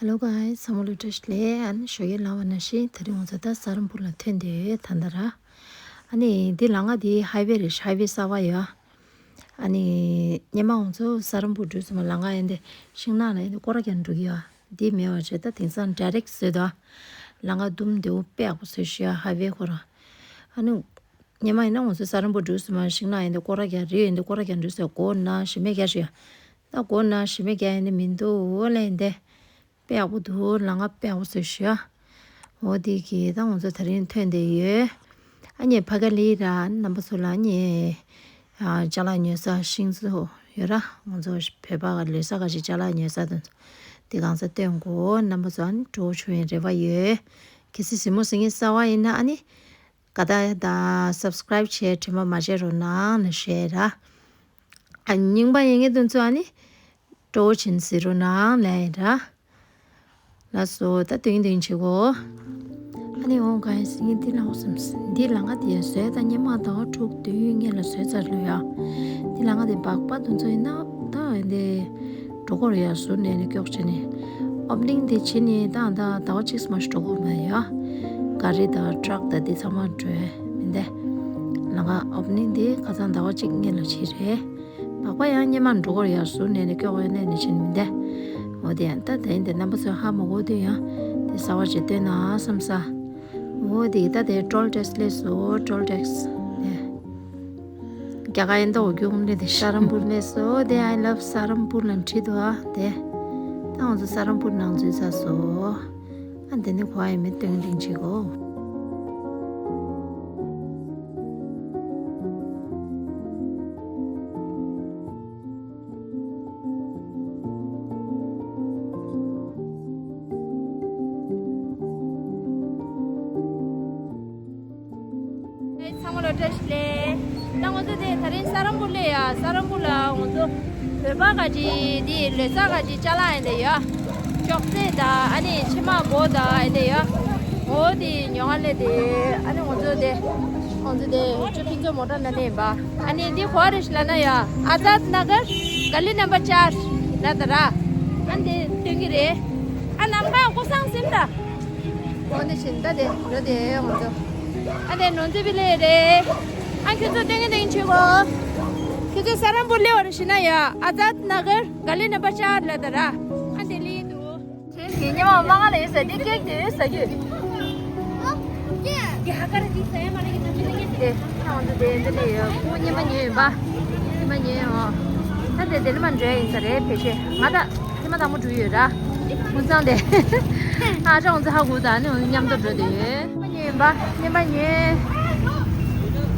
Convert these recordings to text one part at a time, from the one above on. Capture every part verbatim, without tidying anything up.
Hello guys, ཚང་མ་ལ་བཀྲ་ཤིས་བདེ་ལེགས། ཨ་ནི་ཞོགས་ཀས་ལབ་པ་ནང་བཞིན་ད་རིང་ང་ཚོ་ད་ས་རམ་པུར་ལ་ཐོན་བསྡད་ཡོད་ད་ལྟ་ར། ཨ་ནི་འདི་ལམ་ཁ་འདི་ཧའི་ཝེ་རེད། ཧའི་ཝེ་གསར་པ་ཡོད། ཨ་ནི་སྔོན་མ་ང་ཚོ་ས་རམ་པུར་འགྲོ་དུས་ཙམ་པ་ལམ་ཁ་ཡིན་ཏེ་ཤིང་ནགས་ལ་ཡིན་ཏེ་སྐོར་ར་རྒྱག་འགྲོ་གི་ཡོད། འདི་མེད་པ་བྱས་ད་དེང་སང་ཌའི་རེག་བཟོས་འདུག་ལམ་ཁ་དུམ་བདེ་པོ་དཔེ་ཡག་པོ་བཟོས་ཤག་ཧའི་ཝེ་ཁོ་རང་། ཨ་ནི་སྔོན་མ་ཡིན་ན་ང་ཚོ་ས་རམ་པུར་འགྲོ་དུས་ཙམ་པ་ཤིང་ནགས་ཡིན་ཏེ་སྐོར་ར་རྒྱག་རི་ཡིན་ཏེ་སྐོར་ར་རྒྱག་འགྲོ་དུས་སྒོ་ནང་ཞིག་མེད་རྒྱག་ཤག་ད་སྒོ་ནང་ཞིག་མེད་རྒྱག་ཡིན་ཏེ་མི་འདུག་འོ་ལ་ཡིན་ཏེ། དཔེ་ཡག་པོ་འདུག་ལམ་ཁ་དཔེ་ཡག་པོ་བཟོས་ཤག་འོ་དེ་གི་ད་ང་ཚོ་ད་རིང་ཐོན་བསྡད་ཡོད། ཨ་ནི་ཕ་གི་ལ་ར་རྣམ་པ་ཚོ་ལ་ཨ་ནི་ཅ་ལག་ཉོ་ས་ཤིང་བཟོ་ཡོད་ར། ང་ཚོ་བོད་པ་ག་ལོས་ས་ག་ཞིག་ཅ་ལག་ཉོ་ས་དང་དེ་གང་ས་སྟོན་གོ་རྣམ་པ་ཚོ་ཨ་ནི་སྤྲོ་བོ་བྱུང་བའི་རེ་བ་ཡོད། གལ་སྲིད་གཟིགས་མོ་གཟིགས་མཁན་གསར་པ་ཡིན་ན་ཨ་ནི་དགའ་རྟགས་དང་སབ་སི་ཀ་རའིབ་བྱས་དྲན་པ་མ་བརྗེད་རོགས་གནང་ལ་ཞེས་ར། ཨ་རྙིང་པ་ཡིན་མཁན་དེ་ཚོ་ཨ་ནི་སྤྲོ་བོ་བྱིན་ཟེར་རོགས་གནང་ལ་ཡིན་ར། ལགས་སོ་ད་དོན་དོན་བྱེད་གོ་ཨ་ནི་འོང་ག་ཡིན་ཟེར་ངས་འདི་ལ་འོང་སེམས་འདི་ལམ་ཁ་དེ་ཡ་བཟོས་ད་སྔོན་མ་ཟླ་བ་དྲུག་བདུན་སྔོན་ལ་བཟོས་ཚར་ལོ་ཡ། འདི་ལམ་ཁ་དེ་སྦག་སྦག་དེ་ཚོ་ཡིན་ན་ད་འདི་འགྲོ་སྐོར་ཡ་ཟུར་ནས་ནས་སྐྱོག་བྱས་ནས་ཨོ་པ་ནིང་དེ་བྱས་ནས་ད་ད་ཟླ་བ་གཅིག་མ་ཞིག་འགྲོ་སྐོར་མ་ཡ། ག་རི་དང་ཊྲག་དང་དེ་ཚང་མ་འགྲོ་ཡ་མིན་ཏེ། ལམ་ཁ་ཨོ་པ་ནིང་དེ་ཁ་སང་ཟླ་བ་གཅིག་སྔོན་ལ་བྱས་རེད། སྦག་སྦག་ཡང་སྔོན་མ་འགྲོ་སྐོར་ཡ་ཟུར་ནས་ནས་སྐྱོག་ཡ་ནས་ནས་བྱས་ནས་མིན་ཏེ། འོ་དེ་ཡང་ད་དེ་ཡིན་ཏེ་རྣམ་པ་ཚོས་ཧ་མ་གོ་དུས་ཡང་དེ་གསར་པ་ཅིག་སྟོན་ན་བསམ་ས། འོ་དེ་ད་དེ་ཊོལ་ཊེག་སི་སླེབས་སོང་། ཊོལ་ཊེག་སི་ནས། རྒྱ་གར་ཡིན་ད་འོ་རྒྱུག་འདི་དེ་ས་རམ་པུར་སླེབས་སོང་། དེ་I love Serampore ལ་བྲིས་འདུག་ཨ། དེ་ད་ང་ཚོ་ས་རམ་པུར་ནང་འཛུལ་ཚར་སོང་། ཨ་འདི་ནི་གོ་ཨ་ཡིན་མིན་སྟོན་རིང་བྱེད་གོ་ཚང་མ་ལ་བཀྲ་ཤིས་བདེ་ལེགས། ད་ང་ཚོ་དེ་ད་རིང་ས་རམ་པུར་སླེབས་ཡ། ས་རམ་པུར་ལ་ང་ཚོ་བོད་པ་ག་ཅི་དེ་ལོས་ས་ག་ཅི་ཅ་ལག་ཡིན་དེ་ཡ། ཅོག་ཙེ་དང་ཨ་ནི་ཕྱེ་མར་སྒོ་དང་ཡིན་དེ་ཡ། འོ་དེ་ཉོ་ག་སླེབས་དེ་ཨ་ནི་ང་ཚོ་དེ་ང་ཚོ་དེ་ཅོ་ཕིན་ཚོ་མོ་ཊ་ནང་ནས་ཡིན་པ། ཨ་ནི་འདི་ག་པར་རེད་ལབ་ན་ཡ། ཨ་ཛད་ནགར་ག་ལི་ནམ་བར་ཅར་ལབ་ད་ར། ཨ་འདི་སྟོན་གི་རེད། ཨ་ནམ་མཁའ་ཀོ་སང་སིམ་ད། འོ་འདི་བཞིན་ད་དེ་འགྲོ་དེ་ང་ཚོ། ཨ་དེ་ནོར་འཛིན་པི་ལེ་རེད། ཨ་ཁྱོད་ཚོ་སྟོན་གི་སྟོན་གི་བྱེད་གོ་ཁྱོད་ཚོ་ས་རམ་པུར་སླེབས་པ་རེད་ཤི་ན་ཡ། ཨ་ཛད་ནགར་ག་ལི་ནམ་བར་ཅར་ལབ་ད་ར། ཨ་འདི་ལི་འདུག་ཁྱེད་ཀྱི་ཉི་མ་མ་ང་ལ་ཡོད་ས་འདི་ཀེག་དེ་ཡོད་ས་རྒྱུ། འདི་ཧ་ཀ་ར་འདི་ཟ་ཡ་མ་རེད་ཀྱི་ནམ་རྒྱུན་ལ་ཡོད། དེ་ང་ཚོ་དེ་འདི་ལ་ཡོད། ཁོ་ཉི་མ་ཉོས་ཡིན་པ། ཉི་མ་ཉོས་ཡོད། ད་དེ་དེ་ལ་མ་འགྲོ་ཡ་ཡིན་ས་རེད་ཕལ་ཆེར། ང་ད་ཉི་མ་དང་པོ་འགྲོ་ཡོད་ར། ཁོ་ཚང་དེ། ཨ་ཅག་ང་ཚོ་ཧ་གོ་ད་ནི་མཉམ་དུ་འགྲོ་དེ་ཡོད། ཉི་མ་ཉོས་ཡིན་པ། ཉི་མ་ཉོས།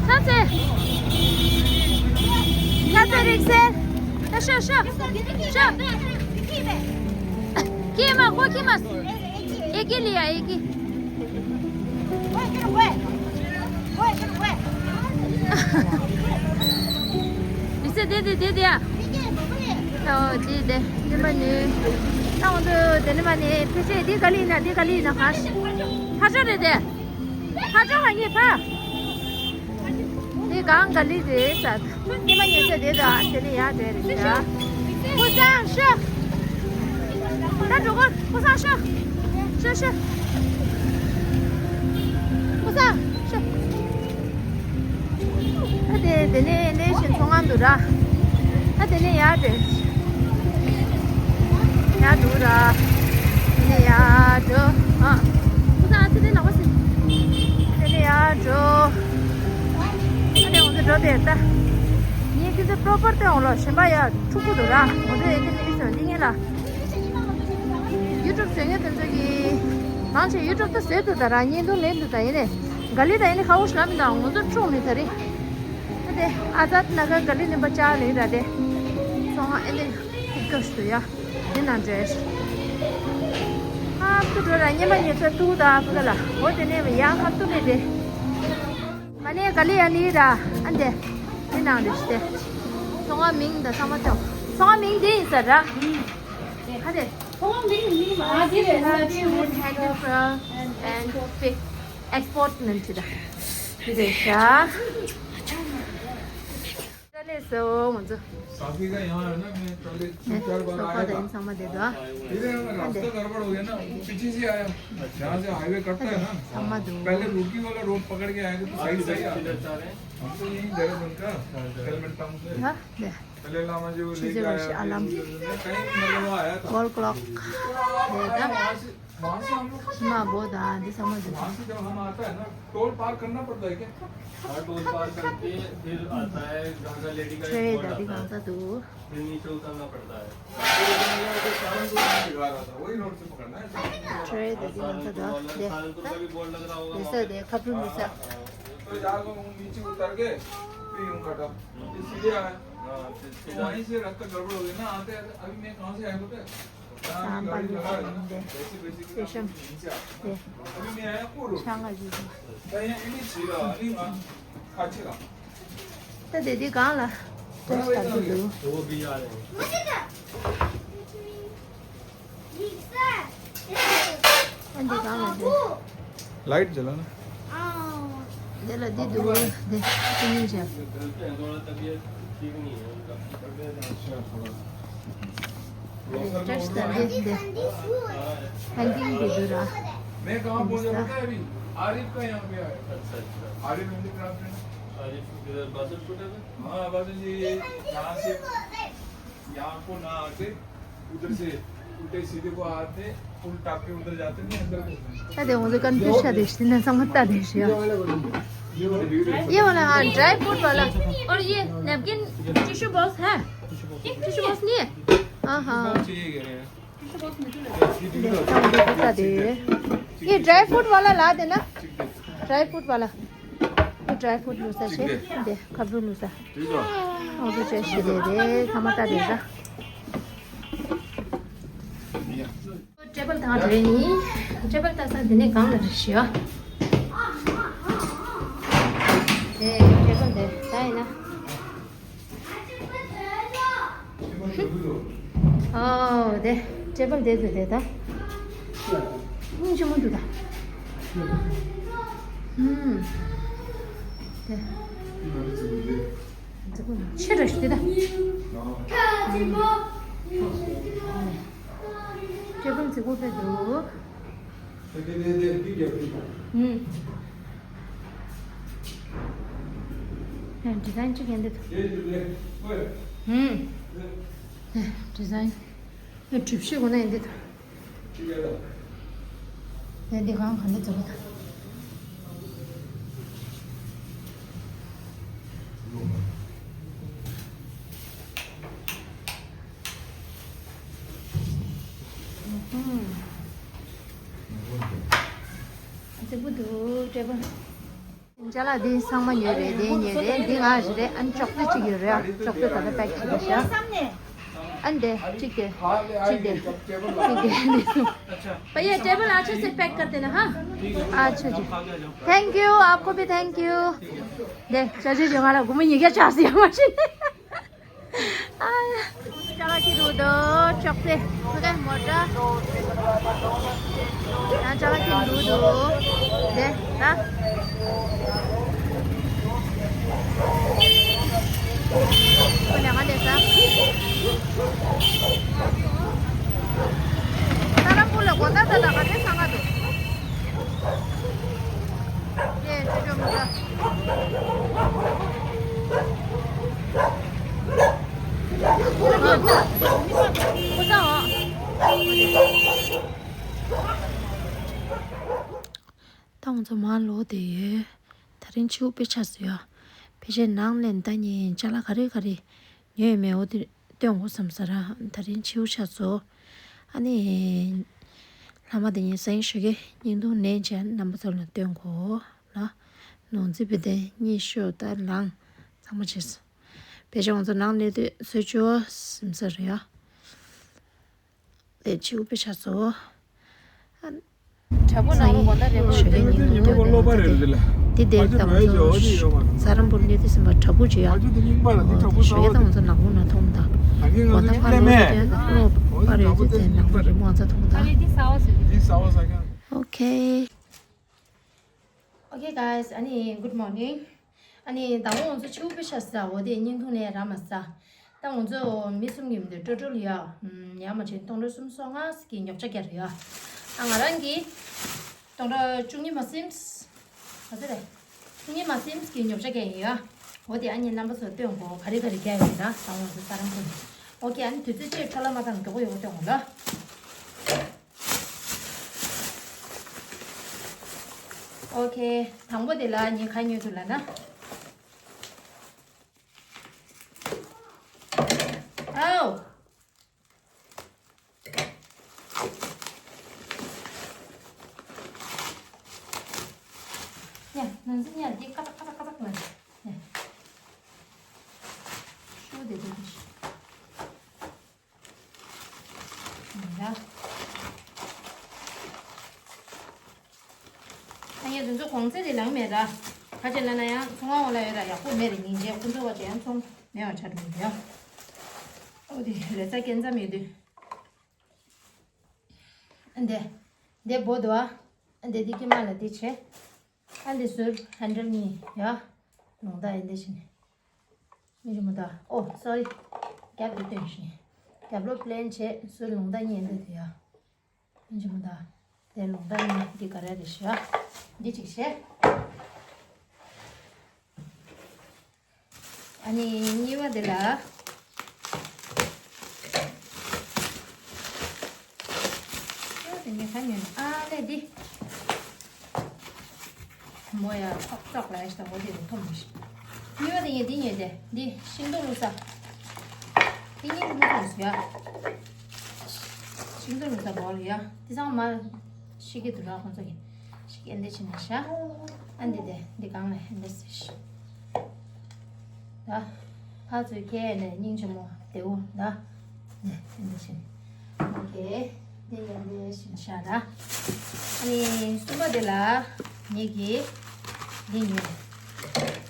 ས་ཚེ། ས་ཚེ་རིག་སེ། ད་ཤོག་ཤོག་ཤོག་ཀྱེ་མ་ཁོ་ཀྱེ་མ། ཨེ་ཀྱེ་ལི་ཡ་ཨེ་ཀྱེ། ལི་སེ་དེ་དེ་དེ་དེ་ཡ། ཨོ་དེ་དེ་དེ་མ་ནི། ད་འོ་དེ་དེ་ནི་མ་ནི་ཕལ་ཆེར་དེ་ག་ལི་ཡིན་ན་དེ་ག་ལི་ཡིན་ན་ཧ་ཧ་ཅོ་རེད་དེ། ཧ་ཅོ་ཧ་ཉེ་ཕ། དེ་གང་ག་ལི་རེད་ས། ཉི་མ་ཉི་ཚེ་དེ་དང་དེ་ནི་ཡ་དེ་རེད་ས། ཀུ་སང་ཤོ། ད་འགྲོ་གོ་ཀུ་སང་ཤོ། ཤོ་ཤོ། ཀུ་སང་ཤོ། ད་དེ་དེ་ནི་ནི་ཞིག་ཚོང་ཁང་འདུག་ར། ད་དེ་ནི་ཡ་དེ། ཡ་འདུག་ར། དེ་ནི་ཡ་འགྲོ། ཨ། ཀུ་སང་ཨ་ཙི་དེ་ནག་པ་སི། དེ་ནི་ཡ་འགྲོ། ཨ་ནི་འོང་དུ་འགྲོ་དེ་ལྟ། ངས་ཁྱོད་ཚོ་པོ་རོ་པར་སྟོན་འོང་ལོ། གཞན་པ་ཡ་འཁྲུག་པོ་འདུག་ར། འོང་དུ་ཡ་ཁྱོད་ཚོ་ཨི་སོ་འདི་ངས་ལ། ཡུ་ཊུབ་བཟོ་མཁན་དེ་ཚོ་གིས། མང་ཆེ་ཡུ་ཊུབ་ད་བཟོས་འདུག་ད་ར། བརྙན་ཐུང་ལེན་འདུག་ད་ཡིན་ནས། ག་ལི་ད་ཡིན་ནས་ཁ་བོ་ཤ་མི་ད་ང་ཚོ་འཁྲུག་ནས་ད་རེད། ཨ་དེ་ཨ་ཛད་ནགར་ག་ལི་ནམ་བར་ཅར་ལེན་ར་དེ། སོང་ཨ་ཨེ་འདི་ཁུག་ཀ་ཤུ་ཡ། དེ་ན་འདྲེས། ཧབ་ཏུ་འགྲོ་ར་ཉི་མ་ཉི་ཚེ་ཏུ་ད་ཕུ་ག་ལ། འོ་དེ་ནས་ཡང་ཧབ་ཏུ་མེད་དེ། མ་ནས་ག་ལི་ཡ་ནི་ར། ཨ་འདི། དེ་ནང་རེ་ཤི་དེ། ཚོང་བ་མིང་དང་ཚང་མ་ཏོ། ཚོང་བ་མིང་དེ་ཡིན་ས་ར། ཧ་དེ། ཚོང་བ་མིང་མིང་མ་དེ་རེད་ན་དེ་ཧེན་ཌི་ཀ་རབ་ཊི་ཨེན་ཌི་ཕིག་ཨེགས་པོར་ཊི་ནང་ཅི་ད། དེ་རེད་ཤག So, ང་ཚོ། काफी का यहाँ है ना, मैं पहले तीन चार बार आया था। ཚང་མ་འདི་འདུག་ཨ། इधर है ना, रास्ता गड़बड़ हो गया ना, पीछे से आया। यहाँ से हाईवे कटता है ना, ཚང་མ་འདུག पहले रुड़की वाला रोड पकड़ के आए थे, तो साइड से ही आते। हम तो यहीं देहरादून का, हेलमेट टाउन से। ཡ། འདི། पहले लामा जी वो लेके आया, फिर उधर से कहीं मतलब वो आया था। Wall clock. འདི་ད། वहाँ से, वहाँ से हम लोग ཕྱི་མ་སྒོ་དང་འདི་ཚང་མ་འདུག वहाँ से जब हम आता है ना, टोल पार करना पड़ता है क्या? हाँ, टोल पार करके फिर आता है घाघरा लेडी का एक बोर्ड आता है। फिर नीचे उतरना पड़ता है। वही रोड से पकड़ना है। Train ད་འདི་ང་ཚོ་འདུག་ཨ། འདི། འདི་ས་འདི་ཁ་ཕྲུ་འདི་ས། तो जाओ, नीचे उतर के फिर यूं कटा, ये सीधे आया। हाँ, फिर तो सीधा। वहीं से रास्ता गड़बड़ हो गया ना, आते आते। अभी मैं कहाँ से आया पता है? ད་འདི་འདི་འདི། ད་འདི་འདི་གང་ལ་ཏོག་ཙམ་འདུག་འདི་ལ་འདི་འདུག་འདི་ཅི་ཡིན་ཞེ། Hanging भी दूर आ। मैं कहाँ पहुँचा पता है अभी? आरिफ का यहाँ पे आया। अच्छा, अच्छा। आरिफ handicraft है ना? आरिफ इधर बादलपुर है ना? हाँ, बादल जी, यहाँ से, यहाँ को ना आके उधर से उल्टे सीधे को आते, पुल टाप के उधर जाते नहीं, अंदर को। ད་དེ་ང་ཚོ་ཀན་ཕུ་ཤ་དེ་ཤི་ན་ཚང་མ་ད་དེ་ཤི་ཡ། ये वाला, हाँ, ड्राई फ्रूट वाला। और ये नैपकिन, टिश्यू बॉक्स है? टिश्यू बॉक्स नहीं है? हाँ, हाँ। ये ड्राई फ्रूट वाला ला देना। ड्राई फ्रूट वाला। ये ड्राई फ्रूट लूसा छे। दे, खबरू लूसा। और भी चेस्ट दे दे, टमाटर दे दा। टेबल ता दे नी। टेबल ता सा देने काम लग रही है। ए, टेबल दे, ताई ना। ཨོ། དེ་ཊེ་བལ་དེ་ཚོ་དེ་ད། སྙིང་རྗེ་མོ་འདུག་ད། ཨུམ། དེ། ཆེ་དྲགས་ཤིག་དེ་ད། ཨུམ། ཊེ་བལ་རྫིག་པོ་དཔེ་འདུག་ཨུམ། ཨེ། ཌི་ཛའིན་གཅིག་ཡིན་འདི་ཐོ། ཨུམ། ཨེ། ཌི་ཛའིན། ཨེ། གྲུ་བཞི་གོ་ན་ཡིན་འདི་ཐོ། ཨེ། འདི་གང་གང་འདི་ཐོ་གི་ཐོ། ཨུམ། རྫིག་པོ་འདུག་ཊེ་བལ། ཅ་ལག་འདི་ཚང་མ་ཉོས་རེད། འདི་ཉོས་རེད། འདི་ང་ཞིག་རེད། ཨ་ནི་ཅོག་ཙེ་གཅིག་ཡོད་རེད། ཨ། ཅོག་ཙེ་ད་ལྟ་པེག་བྱས་ཤག་ཨ་ནི་འདི་གཅིག་དེ། གཅིག་དེ། གཅིག་དེ། भैया, टेबल अच्छे से पैक कर देना, हाँ? अच्छा जी। थैंक यू, आपको भी थैंक यू। दे, चाची जी, हमारा घूमे ये क्या चार सौ मशीन। ཅ་ལག་ཁྱེར་འདུག་དོ། ཅོག་ཙེ། ཁོ་ཀའི་མོ་ཊ། ཡང་ཅ་ལག་ཁྱེར་འདུག་དོ། དེ་ད། ཁོ་ལས་ང་ལས་ས། ད་རང་བུ་ལ་གོ་ད་ད་ད་ག་དེ་ས་ང་དུ། དེ་ཅི་ཅོ་མོ་ཊ། ད་ང་ཚོ་མར་ལོག་བསྡད་ཡོད། ད་རིང་ཕྱི་པོ་དཔེ་ཆགས་སོང་ཡ། ཕལ་ཆེར་ནང་ལ་ད་ནི་ཅ་ལག་ག་རེ་ག་རེ་ཉོས་ཡོད་མེད་འོ་དེ་སྟོན་དགོས་བསམ་ས་ར། ད་རིང་ཕྱི་པོ་ཆགས་སོང་། ཨ་ནི། ལྷ་མ་དེ་ཉིན་སེང་ཞོགས་ཀས་བརྙན་ཐུང་ལེན་བྱས་རྣམ་པ་ཚོ་ལ་སྟོན་དགོས་ལ། ནོར་རྫི་བི་དེ་གཉིད་ཤོར་ད་ལངས་ཚང་མ་བྱས་སོང་། བས་ཅག་ང་ཚོ་ནང་སླེབས་དུས་བཟོས་བཅུག་ཟིན་ས་རེད་ཡ། ལས་བྱེད་དབུ་པེ་ཆ་ཚོ། དྲ་འབུ་ནང་ལོགས་དགོང་དག་རེད་པོ། ཞོགས་ཀས་ཉིན་དུ་སྟོན་པའི་འདི་དེ་ལྟ་བུ་ཚོ་ས་རམ་བུར་སླེབས་དུས་ཟིན་པ་དྲ་འབུ་བྱེད་ཡ། ཞོགས་ཀས་ད་ང་ཚོ་ནག་པོ་ན་མཐོང་ད། དགོང་དག་ཕར་ལོག་དུས་ནག་པོ་པར་ཡོད་དུས་དེ་ནག་པོ་རི་མོ་ཚ་མཐོང་ད། ཨོ་ཁེ། Okay guys, ཨ་ནི་good morning. ཨ་ནི་དང་པོ་ང་ཚོ་ཕྱུ་པ་ཤ་ཟ་འོ་དེ་བརྙན་ཐུང་ནས་རག་མ་ཟ། ད་ང་ཚོ་མི་གསུམ་གྱི་མི་འདུག་སྤྲོ་སྤྲོ་ལ་ཡ། ཡ་མ་ཆེན་སྟོང་ཕྲག་སུམ་སོ་ལྔ་ཟིག་གི་ཉོ་ཆ་རྒྱག་རེད་ཡ། ཨ་ང་རང་གི་སྟོང་ཕྲག་བཅུ་གཉིས་མ་ཟིན། ག་ཚོད་རེད། བཅུ་གཉིས་མ་ཟིན་གྱི་ཉོ་ཆ་རྒྱག་ཡིན་ཡ། འོ་དེ་ཨ་ནི་རྣམ་པ་ཚོ་སྟོན་གོ་ག་རེ་ག་རེ་རྒྱག་ཡོད་ན་ད་ང་ཚོ་ས་རང་ཁུལ། ཨོ་ཁེ། ཨ་ནི་དུས་ཚོད་ཅིག་འཕྲོ་བརླག་མ་བཏང་མགྱོགས་པོ་ཡོད་པ་སྟོན་གོ་ལ། ཨོ་ཁེ། དང་པོ་དེ་ལ་ངས་ག་ཉོས་འདུག་ལབ་ན། ཨའོ། ཡ། ནང་འཛིན་ཡ་འདི་ཀ་ཏག་ཀ་ཏག་ཀ་ཏག་ལ། ཡ། ཤུ་དེ་དེ་དེ་ཤུ། ཡ། ཨ་ཡ་དེ་ཚོ་གོང་ཚད་དེ་ལངས་མེད་ར། ག་ཅེ་ལ་ན་ཡང་ཚོང་ཁང་འོག་ལ་ཡོད་ར་ཡག་པོ་མེད་རེད་སྙིང་རྗེ། ཁོ་ཚོ་བ་ཅེ་ཡང་ཚོང་མེད་བ་ཆ་འགྲོ་གི་ཡ། ཨོ་དེ་རེ་ས་སྐྱེ་མཚམས་ཡོད་དུས། ཨ་འདི། འདི་བོ་དུ་ཨ། ཨ་འདི་འདི་ཀི་མ་ལ་འདི་བྱེད། ཨ་འདི་ཟུར་ཧན་ཌལ་གཉིས་ཡ། ལུང་ད་ཡིན་འདི་བྱེད་ནི། མི་རི་མོ་ད། ཨོ་སོ་རི། རྒྱབ་ཏུ་སྟོན་ཞིང་། རྒྱབ་ལོགས་པི་ལེན་བྱེད་ཟུར་ལུང་ད་གཉིས་འདི་དུ་ཡ། མི་རི་མོ་ད། དེ་ལུང་ད་གཉིས་འདི་ག་རེ་རེད་ཤི་ཡ། འདི་གཅིག་བྱེད། ཨ་ནི་གཉིས་པ་དེ་ལ། ཨ་དེ་ངས་ག་ཉོས་ན་ཨ་ལས་འདི། མོ་ཡ་ཐོག་ཐོག་ལ་ཡ་ཤི་ད་འོ་དེ་རུ་ཐོམ་མི་ཤི། གཉིས་པ་དེ་ངས་འདི་ཉོས་ཏེ་འདི་ཤིང་ཏོག་བླུགས་ས། འདི་གཉིས་ཀྱི་མི་ཐོམ་ཤི་ཡ། ཤིང་ཏོག་བླུགས་ས་བོ་ལ་ཡ་དེ་ཚང་མ་ཤི་གི་འདུག་ར་ཁོང་ཚོ་གི། ཤི་གི་འདི་ཕྱི་ནས་ཤ། ཨ་འདི་དེ་འདི་གང་ལ་ཧན་འདི་སི་ཤི། ད། ཕ་ཚོས་ཁྱེད་ནས་སྙིང་རྗེ་མོ་བདེ་བོ་ད། ནས་དེ་འདྲ་བྱས། ཨོ་ཁེ། འདི་ཡང་འདི་བཞིན་བཞག་ད། ཨ་ནི་གསུམ་པ་དེ་ལ་ངེད་ཀྱིས་འདི་ཉོས།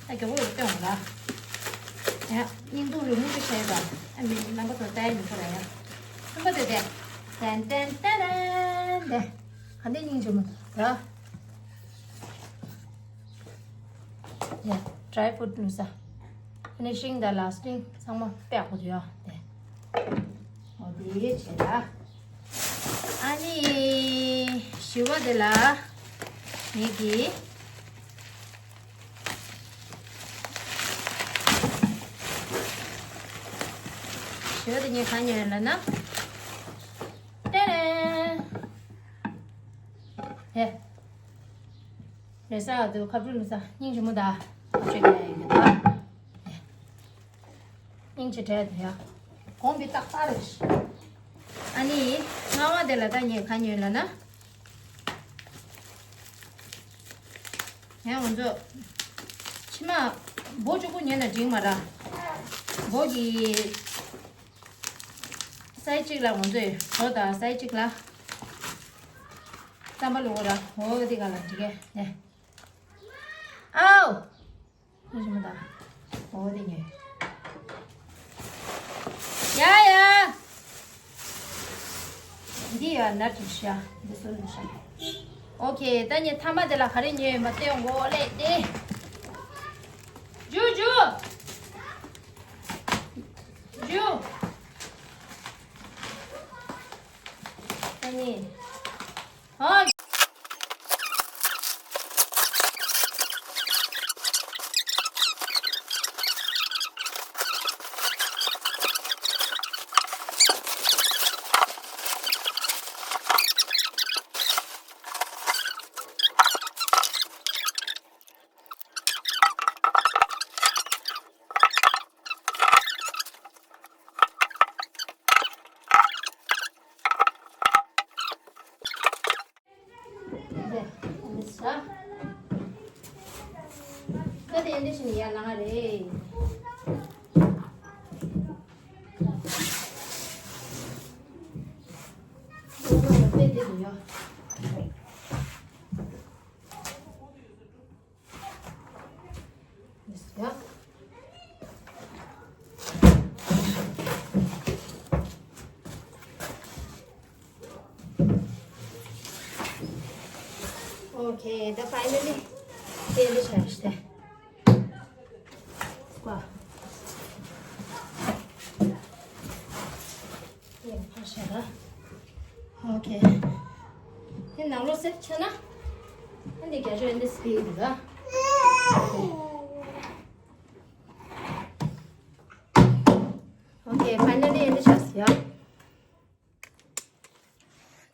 ད་མགྱོགས་པོ་སྟོན་འོང་ལ། ཡ། སྙིང་སྡུག་རིང་མོ་ཞིག་བྱས་ད། ཨ་མི་རྣམ་པ་ཚོ་ལྟ་ཡ་མི་ཁོ་ར་ཡ། གསུམ་པ་དེ་དེ། ཏན་ཏན་ཏན་ཏན་དེ། ག་འདི་སྙིང་རྗེ་མོ་ད། ཡ། ཌ་རའི་ཕུ་རུཊ་བླུགས་ས། ཕི་ནི་ཤིང་དང་ལ་སི་ཊིང་ཚང་མ་དཔེ་ཡག་པོ་འདུག་ཡ་དེ། འོ་དེ་བྱས་ལ། ཨ་ནི་བཞི་པ་དེ་ལ་ངེད་ཀྱིས། བཞི་པ་དེ་ངས་ག་ཉོས་ཡོད་ལབ་ན། ཏེ་རེ། ཧེ། རེ་ས་དུ་ཁབ་ཕྲུག་ལུ་ས་སྙིང་རྗེ་མོ་ད། ཁབ་ཕྲུག་ཡ་ཡ་ཡ་ད། སྙིང་རྗེ་དྲན་དུ་ཡ། གོང་གི་ཏག་ཏག་རེད། ཨ་ནི། ལྔ་བ་དེ་ལ་ད་ངས་ག་ཉོས་ལབ་ན། ཡང་ང་ཚོ། ཕྱི་མ། འབོ་གཅིག་པུ་ཉོས་ན་འགྲིག་མ་ར། འབོ་གི། སའི་གཅིག་ལ་ང་ཚོས་གྲོ་དང་སའི་གཅིག་ལ། རྩམ་པ་ལོག་ར་འོ་དེ་ག་ལ་འགྲིག་གས་ནས། ཨའོ། ངས་ཞུ་མ་དང་། འོ་དེ་ཉོས། ཡ་ཡ། འདི་ཡ་ནར་ཅིག་ཤ། འདི་སོ་ནས་ཤ། ཨོ་ཁེ། ད་ངས་ཐ་མ་དེ་ལ་ག་རེ་ཉོས་ཡོད་མ་བལྟས་འོང་གོ་ལེ་དེ། ཇུ་ཇུ། ཇུ། ཨ་ནི། ཨ། Okay, the finally, དེ་འདྲ་བྱས་ཏེ། དེ་ནང་ལོགས་སེ་ཆ་ན། ཨ་འདི་རྒྱ་ཆོས་འདི་སི་འདུག་ག Okay, finally འདི་ཆགས་ཡ།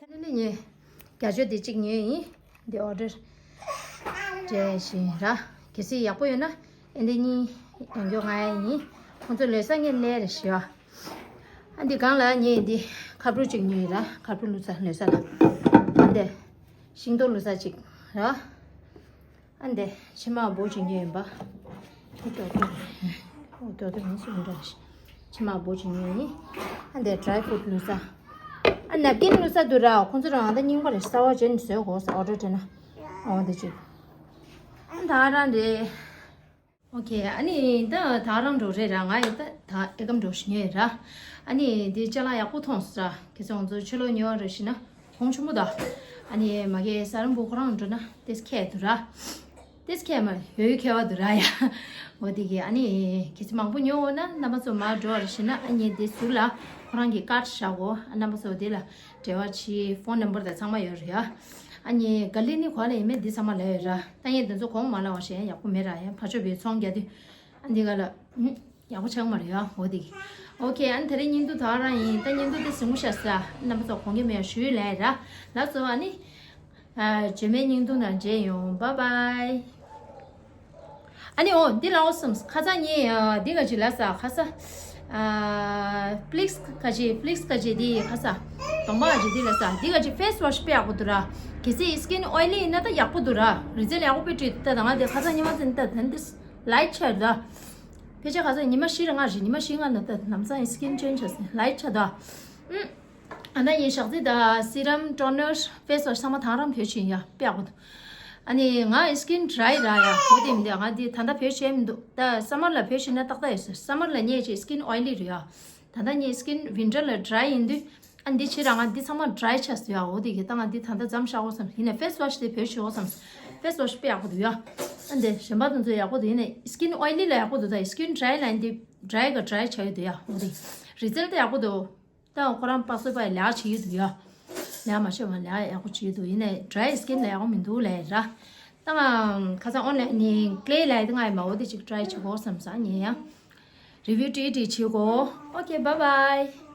ད་ནི་ངས་རྒྱ་ཆོས་འདི་གཅིག་ཉོས་ཡིན། འདི་order སྤྲད་བཞིན་ར། གལ་སྲིད་ཡག་པོ་ཡོད་ན་ཨེ་འདི་གཉིས་ཡང་མགྱོགས་ང་ཡ་ཡིན། ཁོང་ཚོ་ལོས་ས་ངས་ལས་རེ་ཞུ་བ། ཨ་འདི་སྒང་ལ་ངས་འདི་ཁ་འབྲུ་གཅིག་ཉོས་ཡིན་ར། ཁ་འབྲུ་བླུགས་ས་ལོས་ས་ལ། ཨ་འདི་ཤིང་ཏོག་བླུགས་ས་གཅིག་ར། ཨ་འདི་ཕྱེ་མར་སྦུག་གཅིག་ཉོས་ཡིན་པ། ཨོ་ཏོ་ཏོ། ཨོ་ཏོ་ཏོ་མིན་སུ་འདྲ་ཞིག་ཕྱེ་མར་སྦུག་གཅིག་ཉོས་ཡིན། ཨ་འདི་dry fruit བླུགས་ས། ཨ་napkin བླུགས་ས་འདུག་ར། ཁོང་ཚོ་རང་ད་རྙིང་པ་རེད། གསར་པ་བྱས་ནས་བཟོས་དགོས་ས། order སྤྲད་ན། ཨོ་འདི་གཅིག་ཨ་ད་རང་རེད། Okay, ཨ་ནི་ད་ད་རང་འགྲོ་རེད་ར། ང་ཡི་ད་ད་ཨེ་ཀམ་འགྲོ་ཞིག་ཉོས་ར། ཨ་ནི་འདི་ཅ་ལག་ཡག་པོ་མཐོང་སོང་ར། ཁྱེད་ཚོ་ང་ཚོ་ཕྱི་ལོགས་ཉོ་བ་རེད་ཞེ་ན། གོང་ཆེན་པོ་དང་། ཨ་ནི་མ་གི་ས་རམ་བུ་ཁོ་རང་འགྲོ་ན་ཏེས་ཁྱད་དུ་ར། ཏེས་ཁྱད་མ་ཡོད་ཡོད་ཁྱད་བ་དུ་ར་ཡ། འོ་དེ་གི་ཨ་ནི་ཁྱེད་ཚོ་མང་པོ་ཉོ་འོ་ན་རྣམ་པ་ཚོ་མར་འགྲོ་བར་ཞེ་ན། ཨ་ནི་དེ་ཟུར་ལ་ཁོ་རང་གི་ཀར་བཞག་གོ། ཨ་རྣམ་པ་ཚོ་དེ་ལ་འབྲེལ་བ་བྱེད། ཕོན་ནམ་བར་དང་ཚང་མ་ཡོད་རེད་ཡ། ཨ་ནི་ག་ལི་ནི་གོ་ལ་ཡིན་མེད་འདི་ཚང་མ་ལ་ཡོད་ར། ད་ངས་དེ་ཚོ་གོང་མ་ལ་བ་ཞེ་ཡག་པོ་མེད་ར་ཡ། ཕ་ཆོས་པའི་ཚོང་རྒྱག་དུས་ཨ་འདི་ག་ལ། ཡག་པོ་ཆགས་མ་རེད་ཡ། འོ་དེ། Okay, ཨ་ནི་དེ་རིང་བརྙན་ཐུང་ད་རང་ཡིན། ད་བརྙན་ཐུང་དེ་གཟིགས་མོ་ཤ་ས་རྣམ་པ་ཚོ་གོང་གི་མེད་ཞུས་ལས་ར། ལགས་སོ། ཨ་ནི་ཨ་རྗེས་མའི་བརྙན་ཐུང་ནང་མཇལ་ཡོང་། Bye bye། ཨ་ནི་འོ་འདི་ལ་འོ་སམ་ཁ་ཚ་ཉེ་ཡ་འདི་ག་ཅི་ལ་ས་ཁ་ས། ཨ་Plix ག་ཅི་Plix ག་ཅི་འདི་ཁ་ས། གདོང་པ་ག་ཅི་འདི་ལ་ས་འདི་ག་ཅི་face wash དཔེ་ཡག་པོ་འདུག་ར། གལ་སྲིད་skin oily ཡིན་ན་ད་ཡག་པོ་འདུག་ར། result ཡག་པོ་དཔེ་བྲིས་འདུག་ད་ང་དེ་ཁ་ཚ་ཉི་མ་ཚན་ད་དན་དེ་light ཆགས་འདུག་ཕལ་ཆེར་ཁ་སང་ཉི་མ་བཞི་རེ་ལྔ་རེ་ཉི་མ་བཞི་ལྔ་ནང་ད་ལམ་སང་skin change བྱས་ཟིན་light ཆགས་འདུག་ཨུམ། ཨ་ན་ཡིན་ཞག་རྩི་དང་serum toner face wash ཚང་མ་དང་རང་བེད་སྤྱོད་ཡ་དཔེ་ཡག་པོ་འདུག་ཨ་ནི་ང་skin dry ར་ཡ་གོ་དེ་མི་འདུག་ང་འདི་ད་ལྟ་བེད་སྤྱོད་མི་འདུག་ད་summer ལ་བེད་སྤྱོད་ན་ཏག་ཏག་ཡོད་ཟེར། summer ལ་ངས་ཅིག་skin oily རེད་ཡ། ད་ལྟ་ངའི་skin winter ལ་dry ཡིན་དུས། ཨ་འདི་བྱེད་ར་ང་འདི་ཚང་མ་dry ཆགས་སོང་ཡ། འོ་དེ་གི་ད་ང་འདི་ད་ལྟ་མཚམས་བཞག་འོ་བསམ། ཡིན་ནའི་face wash དེ་བེད་སྤྱོད་འོ་བསམ། face wash དཔེ་ཡག་པོ་འདུག་ཡ། ཨ་འདི་གཞན་པ་དེ་ཚོ་ཡག་པོ་འདུག་ཡིན་ནའི་skin oily ལ་ཡག་པོ་འདུག་ད་skin dry ལ་འདི་dry ག་dry ཆགས་ཡོད་འདུག་ཡ། འོ་དེ་result ཡག་པོ་འདུག་ད་ཁོ་རང་པ་སོ་པ་ལས་ཀ་བྱེད་ཀྱི་འདུག་ཡ། ལས་ཀ་མ་བྱས་པ་ལས་ཀ་ཡག་པོ་བྱེད་ཀྱི་འདུག་ཡིན་ནའི་dry skin ལ་ཡག་པོ་མི་འདུག་ལས་ར། ད་ང་ཁ་སང་online ནས་clay ལས་དེ་ང་ཡི་མ་འོ་དེ་ཅིག་try བྱེད་དགོས་བསམ་ས་ཉེ་ཡ། review བྲིས་བྲིས་བྱེད་དགོས། Okay, bye bye།